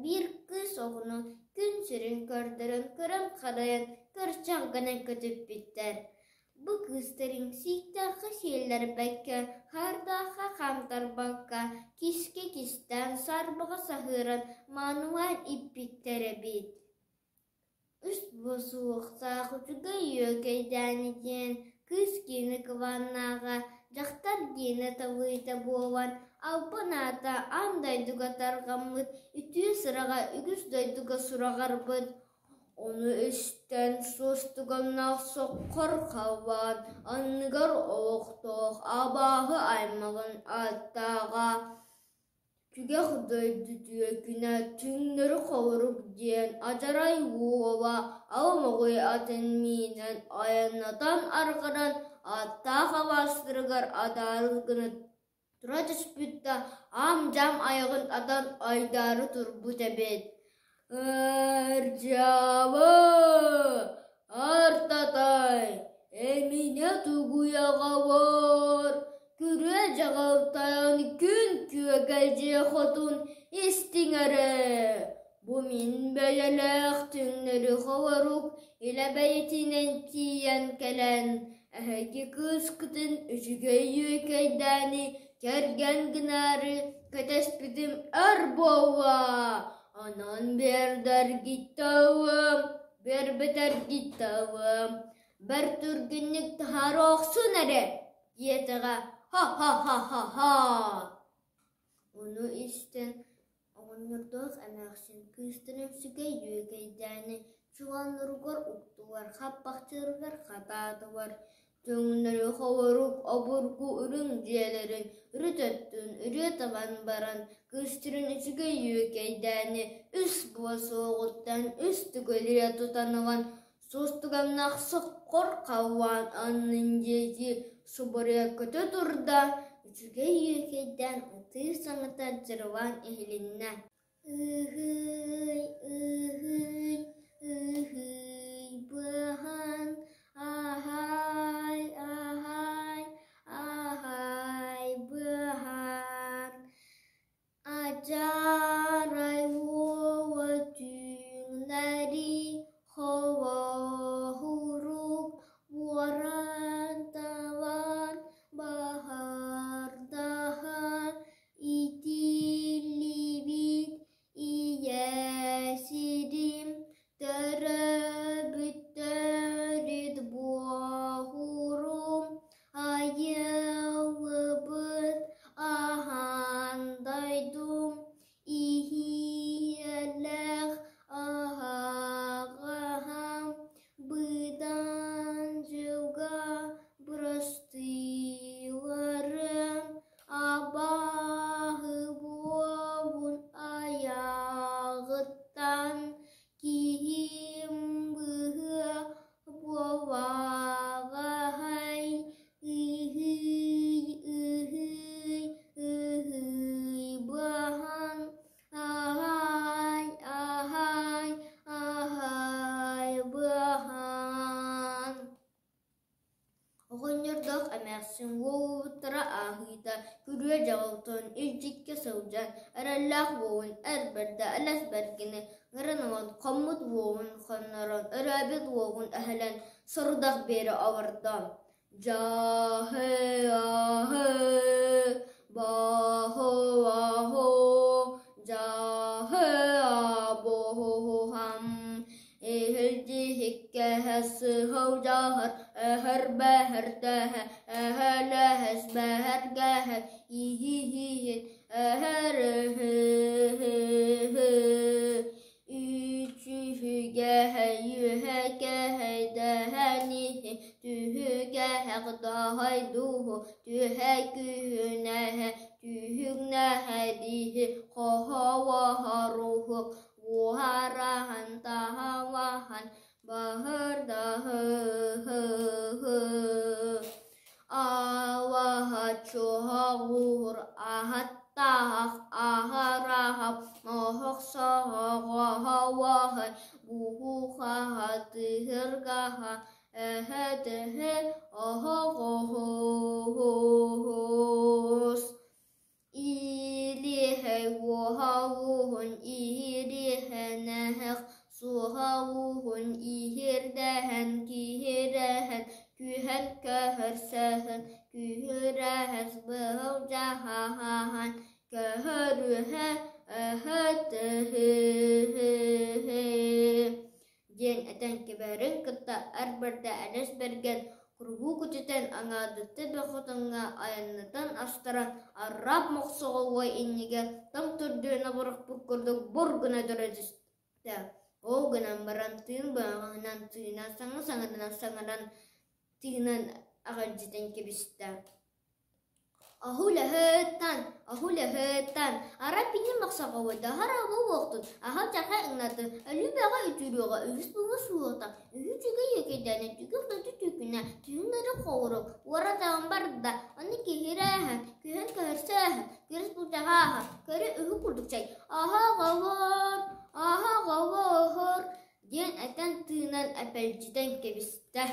биир кыыс оҕону күн сирин көрдөрөн көрөн-харайан көрчөх гынан көтүппүттэр. Бу кыыстарын сииктээххэ сиэллэрбэккэ, хаардаахха хаамтарбакка, кискэ кистээн, саарбаҕа саһыаран маанылаан иппиттэр эбит. Үс босуохтаах үчүгэй үөкэйдээни диэн кыыс киэнэ кыбааннааҕа, дьахтар диэнэ табыыта буолан, албан аата аан дойдуга тарҕаммыт, үтүө сыраҕа үгүс дойдуга сураҕырбыт. Ону истэн суостуганнаах соххор халлаан анныгар олохтоох абааһы аймаҕын ааттааҕа Түгэх дойду түөкүнэ түҥнэри холорук диэн адьарай уола Алмаҕый атын миинэн айаннатан арҕаран аттаах алаастарыгар адаарыс гына тура түспүт да аам-дьаам айаҕын атан айдаары турбут эбит. Ырдьаабы, артатай, эминэ тугуйаҕабар, күрүө дьаҕалтайан күн күөгэлдьийэ хотун истиҥ эрэ, бу мин бэйэлээх түҥнэри холорук илэ бэйэтинэн тиийэн кэлэн, эһиги кыыскытын үчүгэй үөкэйдээни кэргэн гынаары кэтэспитим өр буолла. Онон биэрдэргиттауым, биэрбэтэргиттауым, бэрт түргэнник таһаара охсун эрэ, диэтэҕэ ха-ха-ха-ха-ха. Ону истэн оҕонньордоох эмээхсин кыыстарын сүгэ үөкэйдээни чугааннарыгар уктугар, хаппахчыларыгар хатаатылар. Түҥнэри холорук обургу үрүҥ дьиэлэрин үрүт өттүн үрүө табан баран, кыыстарын үчүгэй үөкэйдээни үс буо суоҕуттан үс түгэлийэ тутан ылан, суостуганнаах соххор халлаан аннын диэки субуруйа көтө турда, үчүгэй үөкэйдээн ытыы саҥата дьырылаан иһилиннэ. Ыһыый, ыһыый, ыһыый быаһан, аһаай, аһаай, аһаай быаһан. Адьарай уола түүннэри холоһурук уоран талан баһардаһан Итиллибит ийэ сирим төрөөбүттэрит буоһурум айыллыбыт аһаан дойдум иһиэлэх аһаҕаһам быдан дьылга бырастыыларым Абааһы буолун айаҕыттан киһим быһыа буоллаҕай, ыһыый, ыһыый, ыһыый баһан, аһаай, аһаай, аһаай баһан. Оҕонньордоох эмээхсин уолуттара ааһыыта күрүө дьаҕылтан илдьиккэ сылдьан эрэллээх уолун эр бэрдэ элэс бэргини ыҥыран ылан хоммут уолун хоннорон өрөөбүт уолун өһөлөн сорудах биэрэ олордо. Дьааһы-ааһы, бааһы-ааһы, дьааһы-аабоһуһам Иһилдьиһиккэһэ сыһылдьаһар, эһэр-бэһэрдэһэ, эһэлэһэс-бэһэргэһэ, иһиһиһин эһэр-эһэ-һэ-һэ. Үчүһүгэһэ үөһэ-кэһэйдэһэниһи, түһүгэһэх даһайдуһу, түһэ күһүнэһэ, түһүгнэһэриһи, хоһоҕоһоруһук, Уһараһан таһалаһан баһырдаһы-һы-һы Алаһа чуһаҕуур аһаттаах аһараһап моһох соһоҕоһоуоһай буһухаһа тыһыргаһа эһэ-тэһэ оһоҕоһуус Илиһэй уоһа уоһун иһир. Күрэс быһылдьаһаһаһан көһөрүһэ өһөтөһүһү диэн этэн кэбиһэрин кытта эр бэрдэ элэс бэргэн куруһуу көтүтэн аҥаардастыы бөхөтөҥҥө айаннатан астаран араап мохсоҕолуой иннигэр тоҥ төрдүөн абырахпыт курдук бур гына тура түстэ. Ол гынан баран тыын быһаҕаһынан тыынан саҥа саҥатынан саҥаран тыынан аҕалдьытан кэбистэ. Аһулэһыттан, аһулэһыттан, арай пини махсаҕабыта хараҕа уохтун, аһа чаха ыҥнатын, өлүү-бэҕэ үтүрүөҕэ, үһүс буҥа суота, үһү үчүгэй үөкэйдээнэ, түгэх дойду түкүнэ, түһүннэри хоҕурук, уоратаҕын барда, ону киһирээһэн, күһэн көһөрсөөһөн, күрэс бултаһааһан, көрү үһү курдук чай, аһаҕалар, аһаҕалар диэн этэн тыынан эпэлдьитэн кэбистэ.